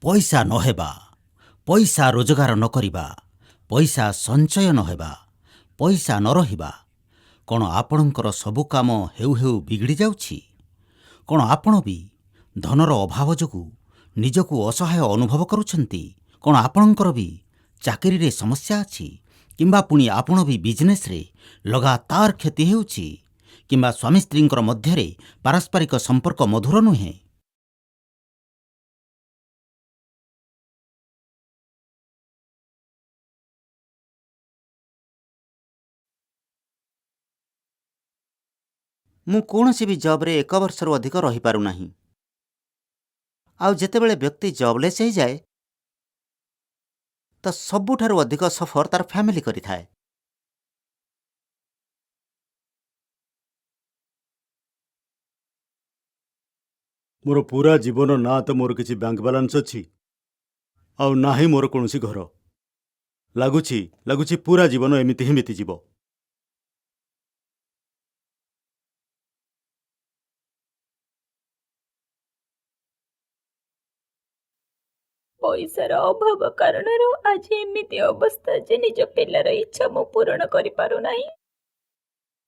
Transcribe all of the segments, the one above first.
ପଇସା ନ ହେବା, ପଇସା ରୋଜଗାର ନ କରିବା, ପଇସା ସଞ୍ଚୟ ନ ହେବା, ପଇସା ନ ରହିବା। କ'ଣ ଆପଣଙ୍କର ସବୁ କାମ ହେଉ ହେଉ ବିଗିଡ଼ି ଯାଉଛି? କ'ଣ ଆପଣ ବି ଧନର ଅଭାବ ଯୋଗୁଁ ନିଜକୁ ଅସହାୟ ଅନୁଭବ କରୁଛନ୍ତି? କ'ଣ ଆପଣଙ୍କର ବି ଚାକିରିରେ ସମସ୍ୟା ଅଛି, କିମ୍ବା ପୁଣି ଆପଣ ବି ବିଜନେସ୍ରେ ଲଗାତାର କ୍ଷତି ହେଉଛି, କିମ୍ବା ସ୍ୱାମୀ ସ୍ତ୍ରୀଙ୍କର ମଧ୍ୟରେ ପାରସ୍ପରିକ ସମ୍ପର୍କ ମଧୁର ନୁହେଁ? ମୁଁ କୌଣସି ବି ଜବ୍ରେ ଏକ ବର୍ଷରୁ ଅଧିକ ରହିପାରୁନାହିଁ। ଆଉ ଯେତେବେଳେ ବ୍ୟକ୍ତି ଜବଲେସ୍ ହେଇଯାଏ, ତ ସବୁଠାରୁ ଅଧିକ ସଫର ତାର ଫ୍ୟାମିଲି କରିଥାଏ। ମୋର ପୁରା ଜୀବନ ନା ତ ମୋର କିଛି ବ୍ୟାଙ୍କ ବାଲାନ୍ସ ଅଛି, ଆଉ ନା ହିଁ ମୋର କୌଣସି ଘର। ଲାଗୁଛି ଲାଗୁଛି ପୁରା ଜୀବନ ଏମିତି ହିଁ ବିତିଯିବ। ପଇସାର ଅଭାବ କାରଣରୁ ଆଜି ଏମିତି ଅବସ୍ଥା ଯେ ନିଜ ପିଲାର ଇଚ୍ଛା ମୁଁ ପୂରଣ କରିପାରୁନାହିଁ।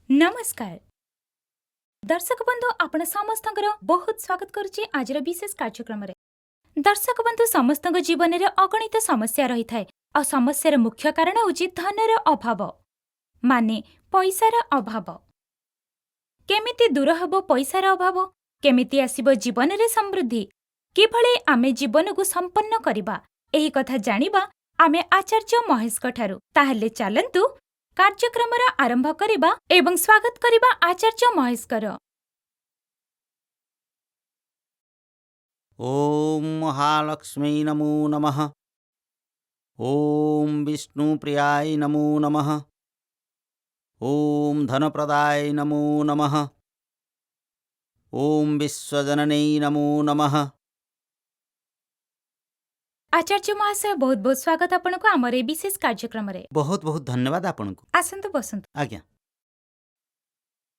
ନମସ୍କାର ଦର୍ଶକ ବନ୍ଧୁ, ଆପଣ ସମସ୍ତଙ୍କର ବହୁତ ସ୍ୱାଗତ କରୁଛି ଆଜିର ବିଶେଷ କାର୍ଯ୍ୟକ୍ରମରେ। ଦର୍ଶକ ବନ୍ଧୁ, ସମସ୍ତଙ୍କ ଜୀବନରେ ଅଗଣିତ ସମସ୍ୟା ରହିଥାଏ, ଆଉ ସମସ୍ୟାର ମୁଖ୍ୟ କାରଣ ହେଉଛି ଧନର ଅଭାବ, ମାନେ ପଇସାର ଅଭାବ। କେମିତି ଦୂର ହେବ ପଇସାର ଅଭାବ? କେମିତି ଆସିବ ଜୀବନରେ ସମୃଦ୍ଧି? କିଭଳି ଆମେ ଜୀବନକୁ ସମ୍ପନ୍ନ କରିବା, ଏହି କଥା ଜାଣିବା ଆମେ ଆଚାର୍ଯ୍ୟ ମହେଶଙ୍କ ଠାରୁ। ତାହେଲେ ଚାଲନ୍ତୁ କାର୍ଯ୍ୟକ୍ରମର ଆରମ୍ଭ କରିବା ଏବଂ ସ୍ୱାଗତ କରିବା ଆଚାର୍ଯ୍ୟ ମହେଶଙ୍କର। ଓମ୍ ମହାଲକ୍ଷ୍ମୀ ନମୋ ନମଃ। ଓମ୍ ବିଷ୍ଣୁପ୍ରିୟାୟ ନମୋ ନମଃ। ଓମ୍ ଧନପ୍ରଦାୟ ନମୋ ନମଃ। ଓମ୍ ବିଶ୍ୱଜନନୀ ନମୋ ନମଃ। ଆଚାର୍ଯ୍ୟ ମହାଶୟ, ବହୁତ ବହୁତ ସ୍ୱାଗତ ଆପଣଙ୍କୁ ଆମର ଏହି ବିଶେଷ କାର୍ଯ୍ୟକ୍ରମରେ। ବହୁତ ବହୁତ ଧନ୍ୟବାଦ ଆପଣଙ୍କୁ। ଆସନ୍ତୁ, ବସନ୍ତୁ। ଆଜ୍ଞା।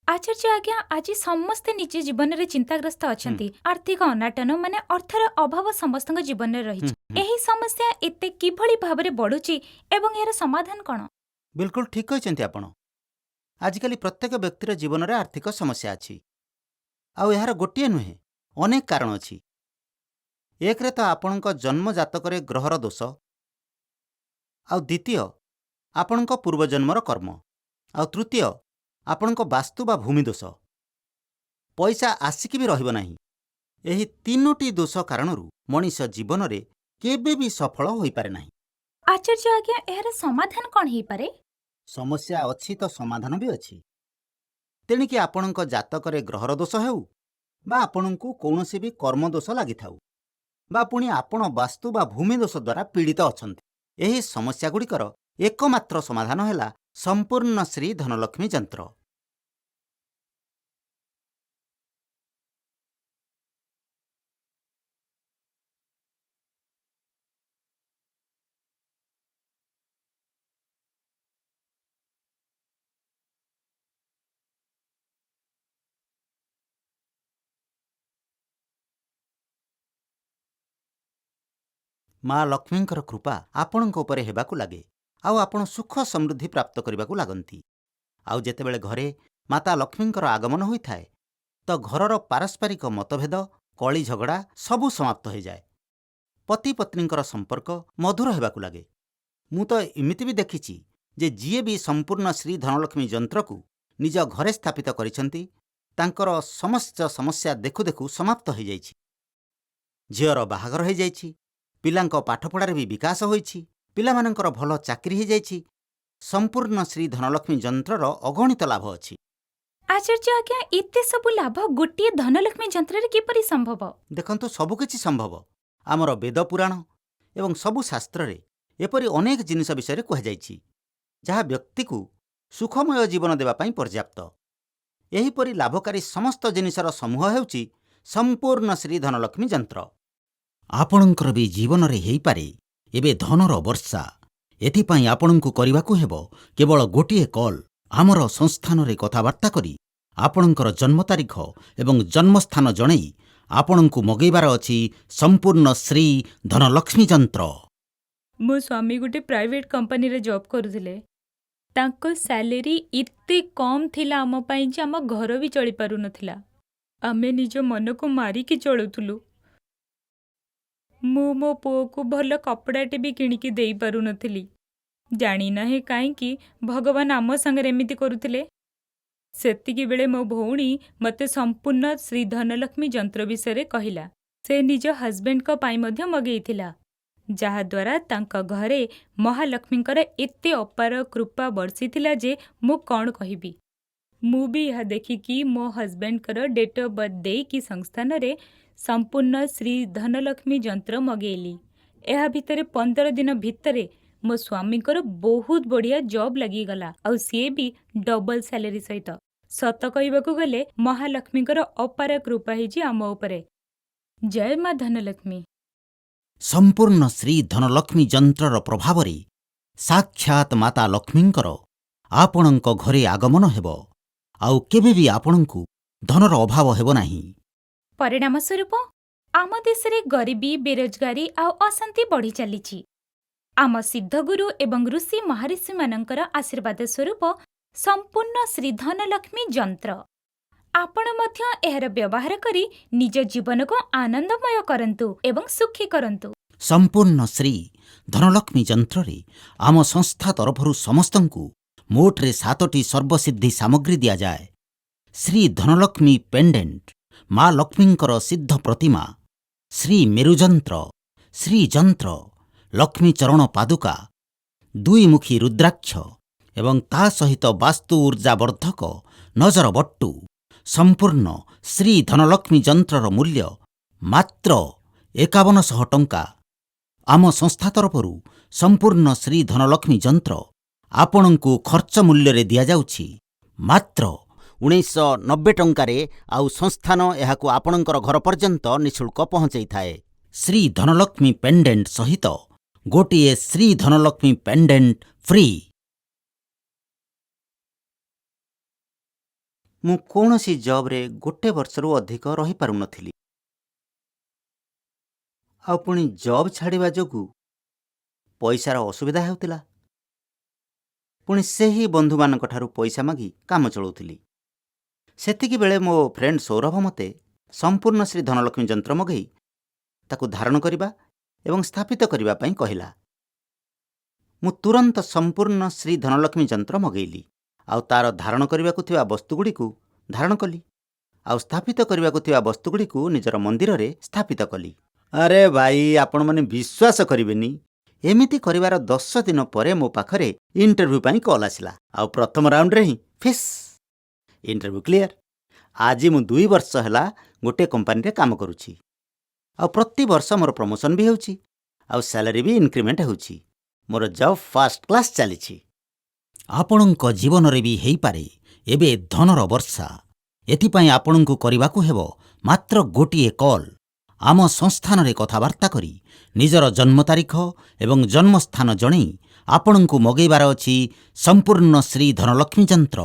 ଆଚାର୍ଯ୍ୟ ଆଜ୍ଞା, ଆଜି ସମସ୍ତେ ନିଜ ଜୀବନରେ ଚିନ୍ତାଗ୍ରସ୍ତ ଅଛନ୍ତି। ଆର୍ଥିକ ଅନାଟନ ମାନେ ଅର୍ଥର ଅଭାବ ସମସ୍ତଙ୍କ ଜୀବନରେ ରହିଛି। ଏହି ସମସ୍ୟା ଏତେ କିଭଳି ଭାବରେ ବଢୁଛି ଏବଂ ଏହାର ସମାଧାନ କ'ଣ? ବିଲକୁଲ ଠିକ୍ କହିଛନ୍ତି ଆପଣ। ଆଜିକାଲି ପ୍ରତ୍ୟେକ ବ୍ୟକ୍ତିର ଜୀବନରେ ଆର୍ଥିକ ସମସ୍ୟା ଅଛି, ଆଉ ଏହାର ଗୋଟିଏ ନୁହେଁ, ଅନେକ କାରଣ ଅଛି। ଏକରେ ତ ଆପଣଙ୍କ ଜନ୍ମ ଜାତକରେ ଗ୍ରହର ଦୋଷ, ଆଉ ଦ୍ୱିତୀୟ ଆପଣଙ୍କ ପୂର୍ବଜନ୍ମର କର୍ମ, ଆଉ ତୃତୀୟ ଆପଣଙ୍କ ବାସ୍ତୁ ବା ଭୂମି ଦୋଷ। ପଇସା ଆସିକି ବି ରହିବ ନାହିଁ। ଏହି ତିନୋଟି ଦୋଷ କାରଣରୁ ମଣିଷ ଜୀବନରେ କେବେ ବି ସଫଳ ହୋଇପାରେ ନାହିଁ। ଆଚାର୍ଯ୍ୟ ଆଜ୍ଞା, ଏହାର ସମାଧାନ କ'ଣ ହେଇପାରେ? ସମସ୍ୟା ଅଛି ତ ସମାଧାନ ବି ଅଛି। ତେଣିକି ଆପଣଙ୍କ ଜାତକରେ ଗ୍ରହର ଦୋଷ ହେଉ ବା ଆପଣଙ୍କୁ କୌଣସି ବି କର୍ମ ଦୋଷ ଲାଗିଥାଉ, ବା ପୁଣି ଆପଣ ବାସ୍ତୁ ବା ଭୂମି ଦୋଷ ଦ୍ୱାରା ପୀଡ଼ିତ ଅଛନ୍ତି, ଏହି ସମସ୍ୟାଗୁଡ଼ିକର ଏକମାତ୍ର ସମାଧାନ ହେଲା ସମ୍ପୂର୍ଣ୍ଣ ଶ୍ରୀ ଧନଲକ୍ଷ୍ମୀ ଯନ୍ତ୍ର। ମା ଲକ୍ଷ୍ମୀଙ୍କର କୃପା ଆପଣଙ୍କ ଉପରେ ହେବାକୁ ଲାଗେ, ଆଉ ଆପଣ ସୁଖ ସମୃଦ୍ଧି ପ୍ରାପ୍ତ କରିବାକୁ ଲାଗନ୍ତି। ଆଉ ଯେତେବେଳେ ଘରେ ମାତା ଲକ୍ଷ୍ମୀଙ୍କର ଆଗମନ ହୋଇଥାଏ, ତ ଘରର ପାରସ୍ପରିକ ମତଭେଦ, କଳି ଝଗଡ଼ା ସବୁ ସମାପ୍ତ ହୋଇଯାଏ। ପତି ପତ୍ନୀଙ୍କର ସମ୍ପର୍କ ମଧୁର ହେବାକୁ ଲାଗେ। ମୁଁ ତ ଏମିତି ବି ଦେଖିଛି ଯେ ଯିଏ ବି ସମ୍ପୂର୍ଣ୍ଣ ଶ୍ରୀ ଧନଲକ୍ଷ୍ମୀ ଯନ୍ତ୍ରକୁ ନିଜ ଘରେ ସ୍ଥାପିତ କରିଛନ୍ତି, ତାଙ୍କର ସମସ୍ତ ସମସ୍ୟା ଦେଖୁ ଦେଖୁ ସମାପ୍ତ ହୋଇଯାଇଛି। ଝିଅର ବାହାଘର ହୋଇଯାଇଛି, ପିଲାଙ୍କ ପାଠପଢ଼ାରେ ବି ବିକାଶ ହୋଇଛି, ପିଲାମାନଙ୍କର ଭଲ ଚାକିରି ହୋଇଯାଇଛି। ସମ୍ପୂର୍ଣ୍ଣ ଶ୍ରୀ ଧନଲକ୍ଷ୍ମୀ ଯନ୍ତ୍ରର ଅଗଣିତ ଲାଭ ଅଛି। ଆଚାର୍ଯ୍ୟ ଆଜ୍ଞା, ଏତେ ସବୁ ଲାଭ ଗୋଟିଏ ଧନଲକ୍ଷ୍ମୀ ଯନ୍ତ୍ରରେ କିପରି ସମ୍ଭବ? ଦେଖନ୍ତୁ, ସବୁକିଛି ସମ୍ଭବ। ଆମର ବେଦ, ପୁରାଣ ଏବଂ ସବୁ ଶାସ୍ତ୍ରରେ ଏପରି ଅନେକ ଜିନିଷ ବିଷୟରେ କୁହାଯାଇଛି, ଯାହା ବ୍ୟକ୍ତିକୁ ସୁଖମୟ ଜୀବନ ଦେବା ପାଇଁ ପର୍ଯ୍ୟାପ୍ତ। ଏହିପରି ଲାଭକାରୀ ସମସ୍ତ ଜିନିଷର ସମୂହ ହେଉଛି ସମ୍ପୂର୍ଣ୍ଣ ଶ୍ରୀ ଧନଲକ୍ଷ୍ମୀ ଯନ୍ତ୍ର। ଆପଣଙ୍କର ବି ଜୀବନରେ ହେଇପାରେ ଏବେ ଧନର ବର୍ଷା। ଏଥିପାଇଁ ଆପଣଙ୍କୁ କରିବାକୁ ହେବ କେବଳ ଗୋଟିଏ କଲ୍। ଆମର ସଂସ୍ଥାନରେ କଥାବାର୍ତ୍ତା କରି ଆପଣଙ୍କର ଜନ୍ମ ତାରିଖ ଏବଂ ଜନ୍ମସ୍ଥାନ ଜଣେଇ ଆପଣଙ୍କୁ ମଗେଇବାର ଅଛି ସମ୍ପୂର୍ଣ୍ଣ ଶ୍ରୀ ଧନଲକ୍ଷ୍ମୀ ଯନ୍ତ୍ର। ମୋ ସ୍ୱାମୀ ଗୋଟେ ପ୍ରାଇଭେଟ୍ କମ୍ପାନୀରେ ଜବ୍ କରୁଥିଲେ। ତାଙ୍କ ସାଲେରୀ ଏତେ କମ୍ ଥିଲା ଆମ ପାଇଁ ଯେ ଆମ ଘର ବି ଚଳିପାରୁନଥିଲା। ଆମେ ନିଜ ମନକୁ ମାରିକି ଚଳୁଥିଲୁ। ମୁଁ ମୋ ପୁଅକୁ ଭଲ କପଡ଼ାଟେ ବି କିଣିକି ଦେଇପାରୁନଥିଲି। ଜାଣିନାହିଁ କାହିଁକି ଭଗବାନ ଆମ ସାଙ୍ଗରେ ଏମିତି କରୁଥିଲେ। ସେତିକିବେଳେ ମୋ ଭଉଣୀ ମୋତେ ସମ୍ପୂର୍ଣ୍ଣ ଶ୍ରୀ ଧନଲକ୍ଷ୍ମୀ ଯନ୍ତ୍ର ବିଷୟରେ କହିଲା। ସେ ନିଜ ହଜବେଣ୍ଡଙ୍କ ପାଇଁ ମଧ୍ୟ ମଗେଇଥିଲା, ଯାହାଦ୍ୱାରା ତାଙ୍କ ଘରେ ମହାଲକ୍ଷ୍ମୀଙ୍କର ଏତେ ଅପାର କୃପା ବର୍ଷିଥିଲା ଯେ ମୁଁ କ'ଣ କହିବି। ମୁଁ ବି ଏହା ଦେଖିକି ମୋ ହଜବେଣ୍ଡଙ୍କର ଡେଟ୍ ଅଫ୍ ବର୍ଥ ଦେଇକି ସଂସ୍ଥାନରେ ସମ୍ପୂର୍ଣ୍ଣ ଶ୍ରୀ ଧନଲକ୍ଷ୍ମୀ ଯନ୍ତ୍ର ମଗେଇଲି। ଏହା ଭିତରେ 15 ଦିନ ଭିତରେ ମୋ ସ୍ୱାମୀଙ୍କର ବହୁତ ବଢ଼ିଆ ଜବ୍ ଲାଗିଗଲା, ଆଉ ସିଏ ବି ଡବଲ ସାଲେରୀ ସହିତ। ସତ କହିବାକୁ ଗଲେ ମହାଲକ୍ଷ୍ମୀଙ୍କର ଅପାର କୃପା ହେଇଛି ଆମ ଉପରେ। ଜୟ ମା ଧନଲକ୍ଷ୍ମୀ। ସମ୍ପୂର୍ଣ୍ଣ ଶ୍ରୀ ଧନଲକ୍ଷ୍ମୀ ଯନ୍ତ୍ରର ପ୍ରଭାବରେ ସାକ୍ଷାତ ମାତା ଲକ୍ଷ୍ମୀଙ୍କର ଆପଣଙ୍କ ଘରେ ଆଗମନ ହେବ, ଆଉ କେବେ ବି ଆପଣଙ୍କୁ ଧନର ଅଭାବ ହେବ ନାହିଁ। ପରିଣାମ ସ୍ୱରୂପ ଆମ ଦେଶରେ ଗରିବୀ, ବେରୋଜଗାରୀ ଆଉ ଅଶାନ୍ତି ବଢ଼ି ଚାଲିଛି। ଆମ ସିଦ୍ଧଗୁରୁ ଏବଂ ଋଷି ମହର୍ଷିମାନଙ୍କର ଆଶୀର୍ବାଦ ସ୍ୱରୂପ ସମ୍ପୂର୍ଣ୍ଣ ଶ୍ରୀ ଧନଲକ୍ଷ୍ମୀ ଯନ୍ତ୍ର। ଆପଣ ମଧ୍ୟ ଏହାର ବ୍ୟବହାର କରି ନିଜ ଜୀବନକୁ ଆନନ୍ଦମୟ କରନ୍ତୁ ଏବଂ ସୁଖୀ କରନ୍ତୁ। ସମ୍ପୂର୍ଣ୍ଣ ଶ୍ରୀ ଧନଲକ୍ଷ୍ମୀ ଯନ୍ତ୍ରରେ ଆମ ସଂସ୍ଥା ତରଫରୁ ସମସ୍ତଙ୍କୁ ମୋଟରେ 7ଟି ସର୍ବସିଦ୍ଧି ସାମଗ୍ରୀ ଦିଆଯାଏ। ଶ୍ରୀ ଧନଲକ୍ଷ୍ମୀ ପେଣ୍ଡେଣ୍ଟ, ମା ଲକ୍ଷ୍ମୀଙ୍କର ସିଦ୍ଧ ପ୍ରତିମା, ଶ୍ରୀ ମେରୁଯନ୍ତ୍ର, ଶ୍ରୀଯନ୍ତ୍ର, ଲକ୍ଷ୍ମୀଚରଣ ପାଦୁକା, ଦୁଇମୁଖୀ ରୁଦ୍ରାକ୍ଷ ଏବଂ ତା ସହିତ ବାସ୍ତୁ ଉର୍ଜା ବର୍ଦ୍ଧକ ନଜର ବଟ୍ଟୁ। ସମ୍ପୂର୍ଣ୍ଣ ଶ୍ରୀ ଧନଲକ୍ଷ୍ମୀ ଯନ୍ତ୍ରର ମୂଲ୍ୟ ମାତ୍ର 5100 ଟଙ୍କା। ଆମ ସଂସ୍ଥା ତରଫରୁ ସମ୍ପୂର୍ଣ୍ଣ ଶ୍ରୀ ଧନଲକ୍ଷ୍ମୀ ଯନ୍ତ୍ର ଆପଣଙ୍କୁ ଖର୍ଚ୍ଚ ମୂଲ୍ୟରେ ଦିଆଯାଉଛି ମାତ୍ର 1990 ଟଙ୍କାରେ, ଆଉ ସଂସ୍ଥାନ ଏହାକୁ ଆପଣଙ୍କର ଘର ପର୍ଯ୍ୟନ୍ତ ନିଃଶୁଳ୍କ ପହଞ୍ଚେଇଥାଏ। ଶ୍ରୀ ଧନଲକ୍ଷ୍ମୀ ପେଣ୍ଡେଣ୍ଟ ସହିତ ଗୋଟିଏ ଶ୍ରୀ ଧନଲକ୍ଷ୍ମୀ ପେଣ୍ଡେଣ୍ଟ ଫ୍ରି। ମୁଁ କୌଣସି ଜବ୍ରେ ଗୋଟେ ବର୍ଷରୁ ଅଧିକ ରହିପାରୁନଥିଲି, ଆଉ ପୁଣି ଜବ୍ ଛାଡ଼ିବା ଯୋଗୁଁ ପଇସାର ଅସୁବିଧା ହେଉଥିଲା। ପୁଣି ସେହି ବନ୍ଧୁମାନଙ୍କଠାରୁ ପଇସା ମାଗି କାମ ଚଳାଉଥିଲି। ସେତିକି ବେଳେ ମୋ ଫ୍ରେଣ୍ଡ ସୌରଭ ମୋତେ ସମ୍ପୂର୍ଣ୍ଣ ଶ୍ରୀ ଧନଲକ୍ଷ୍ମୀ ଯନ୍ତ୍ର ମଗେଇ ତାକୁ ଧାରଣ କରିବା ଏବଂ ସ୍ଥାପିତ କରିବା ପାଇଁ କହିଲା। ମୁଁ ତୁରନ୍ତ ସମ୍ପୂର୍ଣ୍ଣ ଶ୍ରୀ ଧନଲକ୍ଷ୍ମୀ ଯନ୍ତ୍ର ମଗେଇଲି, ଆଉ ତା'ର ଧାରଣ କରିବାକୁ ଥିବା ବସ୍ତୁଗୁଡ଼ିକୁ ଧାରଣ କଲି, ଆଉ ସ୍ଥାପିତ କରିବାକୁ ଥିବା ବସ୍ତୁଗୁଡ଼ିକୁ ନିଜର ମନ୍ଦିରରେ ସ୍ଥାପିତ କଲି। ଆରେ ଭାଇ, ଆପଣମାନେ ବିଶ୍ୱାସ କରିବେନି, ଏମିତି କରିବାର 10 ଦିନ ପରେ ମୋ ପାଖରେ ଇଣ୍ଟରଭ୍ୟୁ ପାଇଁ କଲ୍ ଆସିଲା, ଆଉ ପ୍ରଥମ ରାଉଣ୍ଡରେ ହିଁ ଫିସ୍ ଇଣ୍ଟରଭ୍ୟୁ କ୍ଲିୟର। ଆଜି ମୁଁ 2 ବର୍ଷ ହେଲା ଗୋଟିଏ କମ୍ପାନୀରେ କାମ କରୁଛି, ଆଉ ପ୍ରତିବର୍ଷ ମୋର ପ୍ରମୋସନ୍ ବି ହେଉଛି, ଆଉ ସାଲାରୀ ବି ଇନକ୍ରିମେଣ୍ଟ ହେଉଛି। ମୋର ଜବ୍ ଫାର୍ଷ୍ଟ କ୍ଲାସ୍ ଚାଲିଛି। ଆପଣଙ୍କ ଜୀବନରେ ବି ହେଇପାରେ ଏବେ ଧନର ବର୍ଷା। ଏଥିପାଇଁ ଆପଣଙ୍କୁ କରିବାକୁ ହେବ ମାତ୍ର ଗୋଟିଏ କଲ୍। ଆମ ସଂସ୍ଥାନରେ କଥାବାର୍ତ୍ତା କରି ନିଜର ଜନ୍ମ ତାରିଖ ଏବଂ ଜନ୍ମସ୍ଥାନ ଜଣେଇ ଆପଣଙ୍କୁ ମଗେଇବାର ଅଛି ସମ୍ପୂର୍ଣ୍ଣ ଶ୍ରୀ ଧନଲକ୍ଷ୍ମୀ ଯନ୍ତ୍ର।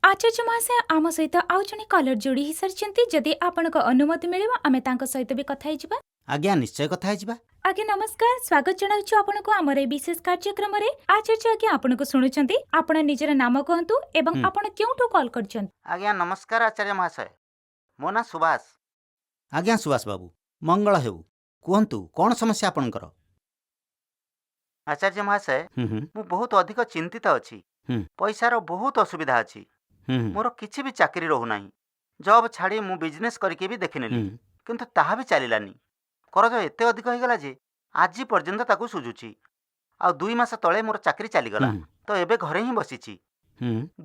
ଆଚାର୍ଯ୍ୟ ମହାଶୟ, ଆମ ସହିତ ଆଉ ଜଣେ କଲର ଯୋଡ଼ି ହେଇସାରିଛନ୍ତି। ଯଦି ଆପଣଙ୍କ ଅନୁମତି ମିଳିବ, ଆମେ ତାଙ୍କ ସହିତ ବି କଥା ହେଇଯିବା। ଆଜ୍ଞା, ନିଶ୍ଚୟ କଥା ହେଇଯିବା। ଆଜ୍ଞା ନମସ୍କାର, ସ୍ୱାଗତ ଜଣାଉଛୁ ଆପଣଙ୍କୁ ଆମର ଏହି ବିଶେଷ କାର୍ଯ୍ୟକ୍ରମରେ। ଆଚାର୍ଯ୍ୟ ଆଜ୍ଞା ଆପଣଙ୍କୁ ଶୁଣୁଛନ୍ତି। ଆପଣ ନିଜର ନାମ କୁହନ୍ତୁ ଏବଂ ଆପଣ କେଉଁଠୁ କଲ୍ କରିଛନ୍ତି? ଆଜ୍ଞା ନମସ୍କାର ଆଚାର୍ଯ୍ୟ ମହାଶୟ, ମୋ ନାଁ ସୁଭାଷ। ଆଜ୍ଞା ସୁଭାଷ ବାବୁ, ମଙ୍ଗଳ ହେଉ। କୁହନ୍ତୁ, କ'ଣ ସମସ୍ୟା ଆପଣଙ୍କର? ଆଚାର୍ଯ୍ୟ ମହାଶୟ, ମୁଁ ବହୁତ ଅଧିକ ଚିନ୍ତିତ ଅଛି। ପଇସାର ବହୁତ ଅସୁବିଧା ଅଛି। ମୋର କିଛି ବି ଚାକିରି ରହୁନାହିଁ। ଜବ୍ ଛାଡ଼ି ମୁଁ ବିଜନେସ୍ କରିକି ବି ଦେଖିନେଲି, କିନ୍ତୁ ତାହା ବି ଚାଲିଲାନି। କରଜ ଏତେ ଅଧିକ ହେଇଗଲା ଯେ ଆଜି ପର୍ଯ୍ୟନ୍ତ ତାକୁ ସୁଝୁଛି। ଆଉ 2 ମାସ ତଳେ ମୋର ଚାକିରି ଚାଲିଗଲା, ତ ଏବେ ଘରେ ହିଁ ବସିଛି।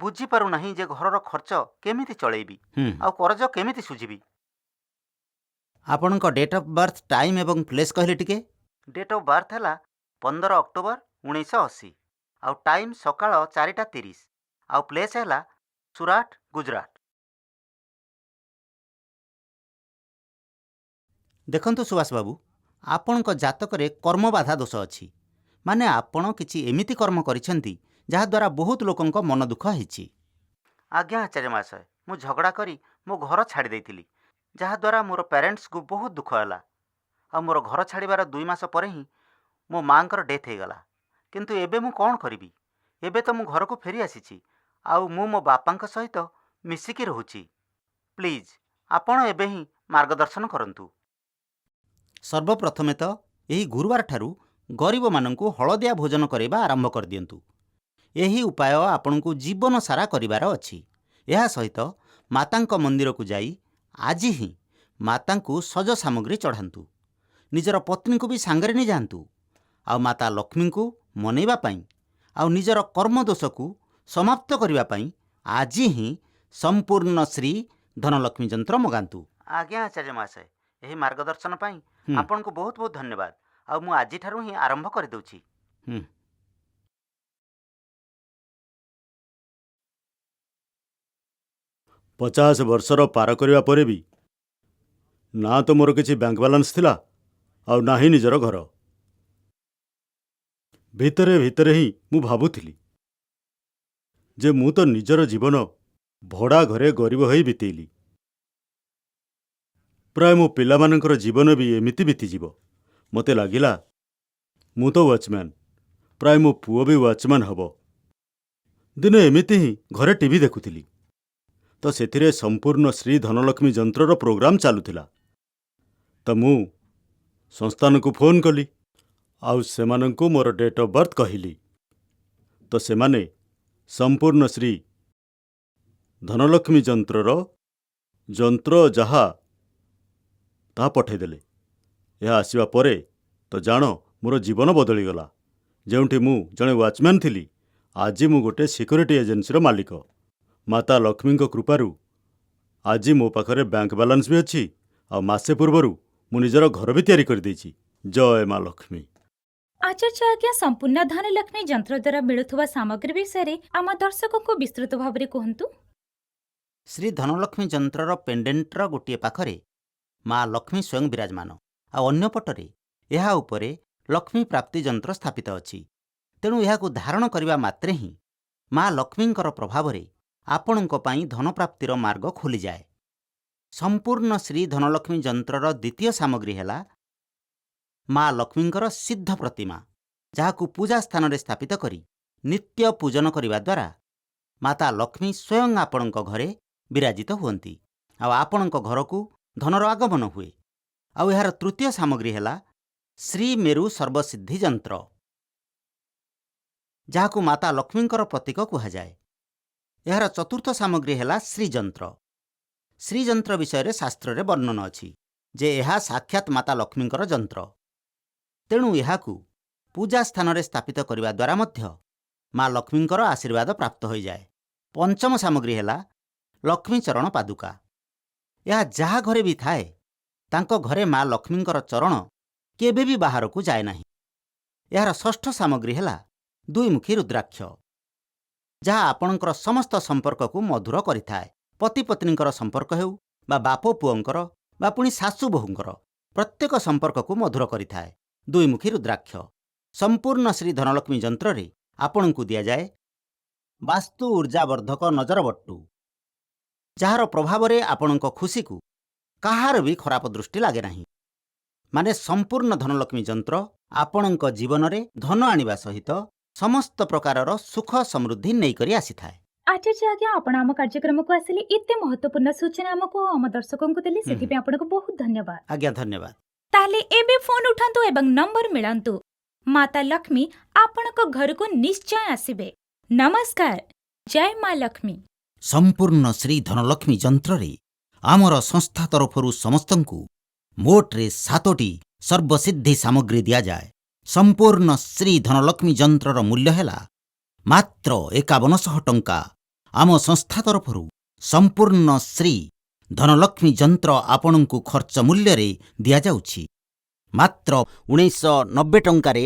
ବୁଝିପାରୁନାହିଁ ଯେ ଘରର ଖର୍ଚ୍ଚ କେମିତି ଚଳେଇବି ଆଉ କରଜ କେମିତି ସୁଝିବି। ଆପଣଙ୍କ ଡେଟ୍ ଅଫ୍ ବାର୍ଥ, ଟାଇମ୍ ଏବଂ ପ୍ଲେସ୍ କହିଲେ ଟିକେ। ଡେଟ୍ ଅଫ୍ ବାର୍ଥ ହେଲା 15 ଅକ୍ଟୋବର 1980, ଆଉ ଟାଇମ୍ ସକାଳ 4:30, ଆଉ ପ୍ଲେସ୍ ହେଲା ସୁରାଟ, ଗୁଜୁରାଟ। ଦେଖନ୍ତୁ ସୁଭାଷ ବାବୁ, ଆପଣଙ୍କ ଜାତକରେ କର୍ମବାଧା ଦୋଷ ଅଛି। ମାନେ ଆପଣ କିଛି ଏମିତି କର୍ମ କରିଛନ୍ତି ଯାହାଦ୍ୱାରା ବହୁତ ଲୋକଙ୍କ ମନ ଦୁଃଖ ହେଇଛି। ଆଜ୍ଞା ଆଚାର୍ଯ୍ୟ ମହାଶୟ, ମୁଁ ଝଗଡ଼ା କରି ମୋ ଘର ଛାଡ଼ି ଦେଇଥିଲି। ଯାହାଦ୍ୱାରା ମୋର ପ୍ୟାରେଣ୍ଟସ୍କୁ ବହୁତ ଦୁଃଖ ହେଲା। ଆଉ ମୋର ଘର ଛାଡ଼ିବାର 2 ମାସ ପରେ ହିଁ ମୋ ମାଆଙ୍କର ଡେଥ୍ ହେଇଗଲା। କିନ୍ତୁ ଏବେ ମୁଁ କ'ଣ କରିବି? ଏବେ ତ ମୁଁ ଘରକୁ ଫେରି ଆସିଛି ଆଉ ମୁଁ ମୋ ବାପାଙ୍କ ସହିତ ମିଶିକି ରହୁଛି। ପ୍ଲିଜ୍ ଆପଣ ଏବେ ହିଁ ମାର୍ଗଦର୍ଶନ କରନ୍ତୁ। ସର୍ବପ୍ରଥମେ ତ ଏହି ଗୁରୁବାରଠାରୁ ଗରିବମାନଙ୍କୁ ହଳଦିଆ ଭୋଜନ କରାଇବା ଆରମ୍ଭ କରିଦିଅନ୍ତୁ। ଏହି ଉପାୟ ଆପଣଙ୍କୁ ଜୀବନ ସାରା କରିବାର ଅଛି। ଏହା ସହିତ ମାତାଙ୍କ ମନ୍ଦିରକୁ ଯାଇ ଆଜି ହିଁ ମାତାଙ୍କୁ ସଜ ସାମଗ୍ରୀ ଚଢ଼ାନ୍ତୁ। ନିଜର ପତ୍ନୀଙ୍କୁ ବି ସାଙ୍ଗରେ ନେଇଯାଆନ୍ତୁ। ଆଉ ମାତା ଲକ୍ଷ୍ମୀଙ୍କୁ ମନେଇବା ପାଇଁ ଆଉ ନିଜର କର୍ମଦୋଷକୁ ସମାପ୍ତ କରିବା ପାଇଁ ଆଜି ହିଁ ସମ୍ପୂର୍ଣ୍ଣ ଶ୍ରୀ ଧନଲକ୍ଷ୍ମୀ ଯନ୍ତ୍ର ମଗାନ୍ତୁ। ଆଜ୍ଞା ଆଚାର୍ଯ୍ୟ ମହାଶୟ, ଏହି ମାର୍ଗଦର୍ଶନ ପାଇଁ ଆପଣଙ୍କୁ ବହୁତ ବହୁତ ଧନ୍ୟବାଦ। ଆଉ ମୁଁ ଆଜିଠାରୁ ହିଁ ଆରମ୍ଭ କରିଦେଉଛି। 50 ବର୍ଷର ପାର କରିବା ପରେ ବି ନା ତ ମୋର କିଛି ବ୍ୟାଙ୍କ ବାଲାନ୍ସ ଥିଲା, ଆଉ ନାହିଁ ନିଜର ଘର। ଭିତରେ ଭିତରେ ହିଁ ମୁଁ ଭାବୁଥିଲି ଯେ ମୁଁ ତ ନିଜର ଜୀବନ ଭଡ଼ା ଘରେ ଗରିବ ହୋଇ ବିତେଇଲି, ପ୍ରାୟ ମୋ ପିଲାମାନଙ୍କର ଜୀବନ ବି ଏମିତି ବିତିଯିବ। ମୋତେ ଲାଗିଲା ମୁଁ ତ ୱାଚମ୍ୟାନ୍, ପ୍ରାୟ ମୋ ପୁଅ ବି ୱାଚମ୍ୟାନ୍ ହେବ। ଦିନେ ଏମିତି ହିଁ ଘରେ ଟିଭି ଦେଖୁଥିଲି ତ ସେଥିରେ ସମ୍ପୂର୍ଣ୍ଣ ଶ୍ରୀ ଧନଲକ୍ଷ୍ମୀ ଯନ୍ତ୍ରର ପ୍ରୋଗ୍ରାମ ଚାଲୁଥିଲା। ତ ମୁଁ ସଂସ୍ଥାନକୁ ଫୋନ୍ କଲି ଆଉ ସେମାନଙ୍କୁ ମୋର ଡେଟ୍ ଅଫ୍ ବର୍ଥ କହିଲି। ତ ସେମାନେ ସମ୍ପୂର୍ଣ୍ଣ ଶ୍ରୀ ଧନଲକ୍ଷ୍ମୀ ଯନ୍ତ୍ରର ଯନ୍ତ୍ର ଯାହା ତାହା ପଠାଇଦେଲେ। ଏହା ଆସିବା ପରେ ତ ଜାଣ, ମୋର ଜୀବନ ବଦଳିଗଲା। ଯେଉଁଠି ମୁଁ ଜଣେ ୱାଚମ୍ୟାନ୍ ଥିଲି, ଆଜି ମୁଁ ଗୋଟେ ସିକ୍ୟୁରିଟି ଏଜେନ୍ସିର ମାଲିକ। ମାତା ଲକ୍ଷ୍ମୀଙ୍କ କୃପାରୁ ଆଜି ମୋ ପାଖରେ ବ୍ୟାଙ୍କ ବାଲାନ୍ସ ବି ଅଛି ଆଉ ମାସେ ପୂର୍ବରୁ ମୁଁ ନିଜର ଘର ବି ତିଆରି କରିଦେଇଛି। ଜୟ ମା ଲକ୍ଷ୍ମୀ। ଆଚାର୍ଯ୍ୟ ଆଜ୍ଞା, ସମ୍ପୂର୍ଣ୍ଣ ଧନଲକ୍ଷ୍ମୀ ଯନ୍ତ୍ର ଦ୍ୱାରା ମିଳୁଥିବା ସାମଗ୍ରୀ ବିଷୟରେ ଆମ ଦର୍ଶକଙ୍କୁ ବିସ୍ତୃତ ଭାବରେ କୁହନ୍ତୁ। ଶ୍ରୀ ଧନଲକ୍ଷ୍ମୀ ଯନ୍ତ୍ରର ପେଣ୍ଡେଣ୍ଟର ଗୋଟିଏ ପାଖରେ ମା ଲକ୍ଷ୍ମୀ ସ୍ୱୟଂ ବିରାଜମାନ ଆଉ ଅନ୍ୟ ପଟରେ ଏହା ଉପରେ ଲକ୍ଷ୍ମୀ ପ୍ରାପ୍ତି ଯନ୍ତ୍ର ସ୍ଥାପିତ ଅଛି। ତେଣୁ ଏହାକୁ ଧାରଣ କରିବା ମାତ୍ରେ ହିଁ ମା ଲକ୍ଷ୍ମୀଙ୍କର ପ୍ରଭାବରେ ଆପଣଙ୍କ ପାଇଁ ଧନପ୍ରାପ୍ତିର ମାର୍ଗ ଖୋଲିଯାଏ। ସମ୍ପୂର୍ଣ୍ଣ ଶ୍ରୀ ଧନଲକ୍ଷ୍ମୀ ଯନ୍ତ୍ରର ଦ୍ୱିତୀୟ ସାମଗ୍ରୀ ହେଲା ମା ଲକ୍ଷ୍ମୀଙ୍କର ସିଦ୍ଧ ପ୍ରତିମା, ଯାହାକୁ ପୂଜା ସ୍ଥାନରେ ସ୍ଥାପିତ କରି ନିତ୍ୟ ପୂଜନ କରିବା ଦ୍ୱାରା ମାତା ଲକ୍ଷ୍ମୀ ସ୍ୱୟଂ ଆପଣଙ୍କ ଘରେ ବିରାଜିତ ହୁଅନ୍ତି ଆଉ ଆପଣଙ୍କ ଘରକୁ ଧନର ଆଗମନ ହୁଏ। ଆଉ ଏହାର ତୃତୀୟ ସାମଗ୍ରୀ ହେଲା ଶ୍ରୀ ମେରୁ ସର୍ବସିଦ୍ଧି ଯନ୍ତ୍ର, ଯାହାକୁ ମାତା ଲକ୍ଷ୍ମୀଙ୍କର ପ୍ରତୀକ କୁହାଯାଏ। ଏହାର ଚତୁର୍ଥ ସାମଗ୍ରୀ ହେଲା ଶ୍ରୀଯନ୍ତ୍ର। ଶ୍ରୀଯନ୍ତ୍ର ବିଷୟରେ ଶାସ୍ତ୍ରରେ ବର୍ଣ୍ଣନ ଅଛି ଯେ ଏହା ସାକ୍ଷାତ ମାତା ଲକ୍ଷ୍ମୀଙ୍କର ଯନ୍ତ୍ର। ତେଣୁ ଏହାକୁ ପୂଜା ସ୍ଥାନରେ ସ୍ଥାପିତ କରିବା ଦ୍ୱାରା ମଧ୍ୟ ମା ଲକ୍ଷ୍ମୀଙ୍କର ଆଶୀର୍ବାଦ ପ୍ରାପ୍ତ ହୋଇଯାଏ। ପଞ୍ଚମ ସାମଗ୍ରୀ ହେଲା ଲକ୍ଷ୍ମୀ ଚରଣ ପାଦୁକା। ଏହା ଯାହା ଘରେ ବି ଥାଏ, ତାଙ୍କ ଘରେ ମା ଲକ୍ଷ୍ମୀଙ୍କର ଚରଣ କେବେ ବି ବାହାରକୁ ଯାଏ ନାହିଁ। ଏହାର ଷଷ୍ଠ ସାମଗ୍ରୀ ହେଲା ଦୁଇମୁଖୀ ରୁଦ୍ରାକ୍ଷ, ଯାହା ଆପଣଙ୍କର ସମସ୍ତ ସମ୍ପର୍କକୁ ମଧୁର କରିଥାଏ। ପତି ପତ୍ନୀଙ୍କର ସମ୍ପର୍କ ହେଉ ବା ବାପ ପୁଅଙ୍କର ବା ପୁଣି ଶାଶୁ ବୋହୂଙ୍କର, ପ୍ରତ୍ୟେକ ସମ୍ପର୍କକୁ ମଧୁର କରିଥାଏ ଦୁଇମୁଖୀ ରୁଦ୍ରାକ୍ଷ। ସମ୍ପୂର୍ଣ୍ଣ ଶ୍ରୀ ଧନଲକ୍ଷ୍ମୀ ଯନ୍ତ୍ରରେ ଆପଣଙ୍କୁ ଦିଆଯାଏ ବାସ୍ତୁ ଉର୍ଜାବର୍ଦ୍ଧକ ନଜରବଟ୍ଟୁ, ଯାହାର ପ୍ରଭାବରେ ଆପଣଙ୍କ ଖୁସିକୁ କାହାର ବି ଖରାପ ଦୃଷ୍ଟି ଲାଗେ ନାହିଁ। ମାନେ ସମ୍ପୂର୍ଣ୍ଣ ଧନଲକ୍ଷ୍ମୀ ଯନ୍ତ୍ର ଆପଣଙ୍କ ଜୀବନରେ ଧନ ଆଣିବା ସହିତ ସମସ୍ତ ପ୍ରକାରର ସୁଖ ସମୃଦ୍ଧି ନେଇକରି ଆସିଥାଏ। ଆଚାର୍ଯ୍ୟ ଆଜ୍ଞା, ଆପଣ ଆମ କାର୍ଯ୍ୟକ୍ରମକୁ ଆସିଲେ, ଏତେ ମହତ୍ୱପୂର୍ଣ୍ଣ ସୂଚନା ଆମକୁ ଓ ଆମ ଦର୍ଶକଙ୍କୁ ଦେଲେ, ସେଥିପାଇଁ ଆପଣଙ୍କୁ ବହୁତ ଧନ୍ୟବାଦ। ଆଜ୍ଞା, ଧନ୍ୟବାଦ। ତାହେଲେ ଏବେ ଫୋନ୍ ଉଠାନ୍ତୁ ଏବଂ ନମ୍ବର ମିଳାନ୍ତୁ। ମାତା ଲକ୍ଷ୍ମୀ ଆପଣଙ୍କ ଘରକୁ ନିଶ୍ଚୟ ଆସିବେ। ନମସ୍କାର, ଜୟ ମା ଲକ୍ଷ୍ମୀ। ସମ୍ପୂର୍ଣ୍ଣ ଶ୍ରୀ ଧନଲକ୍ଷ୍ମୀ ଯନ୍ତ୍ରରେ ଆମର ସଂସ୍ଥା ତରଫରୁ ସମସ୍ତଙ୍କୁ ମୋଟରେ ସାତୋଟି ସର୍ବସିଦ୍ଧି ସାମଗ୍ରୀ ଦିଆଯାଏ। ସମ୍ପୂର୍ଣ୍ଣ ଶ୍ରୀ ଧନଲକ୍ଷ୍ମୀ ଯନ୍ତ୍ରର ମୂଲ୍ୟ ହେଲା ମାତ୍ର 5100 ଟଙ୍କା। ଆମ ସଂସ୍ଥା ତରଫରୁ ସମ୍ପୂର୍ଣ୍ଣ ଶ୍ରୀ ଧନଲକ୍ଷ୍ମୀ ଯନ୍ତ୍ର ଆପଣଙ୍କୁ ଖର୍ଚ୍ଚ ମୂଲ୍ୟରେ ଦିଆଯାଉଛି ମାତ୍ର 1990 ଟଙ୍କାରେ।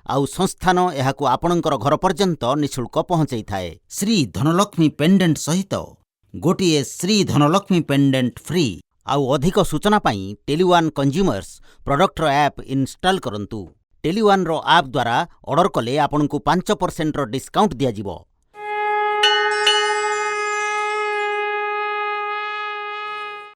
ଆଉ ସଂସ୍ଥାନ ଏହାକୁ ଆପଣଙ୍କର ଘର ପର୍ଯ୍ୟନ୍ତ ନିଃଶୁଳ୍କ ପହଞ୍ଚେଇଥାଏ। ଶ୍ରୀ ଧନଲକ୍ଷ୍ମୀ ପେଣ୍ଡେଣ୍ଟ ସହିତ ଗୋଟିଏ ଶ୍ରୀ ଧନଲକ୍ଷ୍ମୀ ପେଣ୍ଡେଣ୍ଟ ଫ୍ରି। ଆଉ ଅଧିକ ସୂଚନା ପାଇଁ ଟେଲିୱାନ୍ କଞ୍ଜ୍ୟୁମର୍ସ ପ୍ରଡକ୍ଟର ଆପ୍ ଇନଷ୍ଟଲ୍ କରନ୍ତୁ। ଟେଲିୱାନ୍ର ଆପ୍ ଦ୍ୱାରା ଅର୍ଡର କଲେ ଆପଣଙ୍କୁ 5%ର ଡିସ୍କାଉଣ୍ଟ ଦିଆଯିବ।